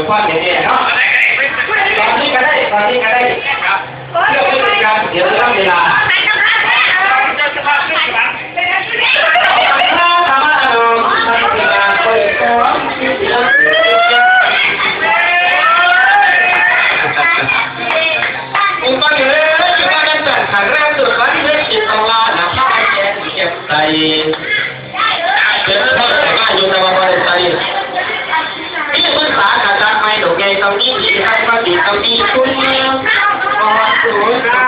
ກ່ອນແທ້ໆເນາະ ຕອນນີ້ກໍໄດ້ ຕອນນີ້ກໍໄດ້ ເພື່ອບໍ່ເປັນການເສຍເວລາ ເປັນຄົນທີ່ມາຢູ່ແຕ່ວ່າບໍ່ໄດ້ໃສ່ ມີພຶດສາກະຈັດໃໝ່ດອກໃຫຍ່ຕ້ອງມີ ທີ່ທຳມະດີຕ້ອງມີຄຸນ ຂໍສູນສາ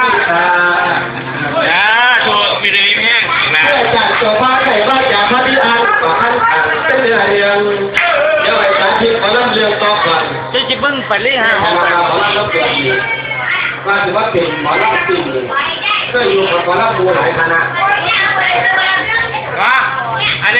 ທຸ ມີແຕ່ມີແຮງນະ ເພື່ອຈາກຕົວພາໃສ່ວ່າຈາມາທີ່ອ່ານ ກໍຄັນເປັນເລື່ອງ ດຽວໃຫ້ສາທິດໝໍລຳເລື່ອງຕໍ່ກ່ອນ ຈະຊິເບິ່ງໄປເລີຍຫາ ວ່າຊິວ່າເປັນໝໍລຳຈິງ ເຄີຍຢູ່ກັບໝໍລຳໝູ່ຫຼາຍຄະນະ ວ່າ ອັນນີ້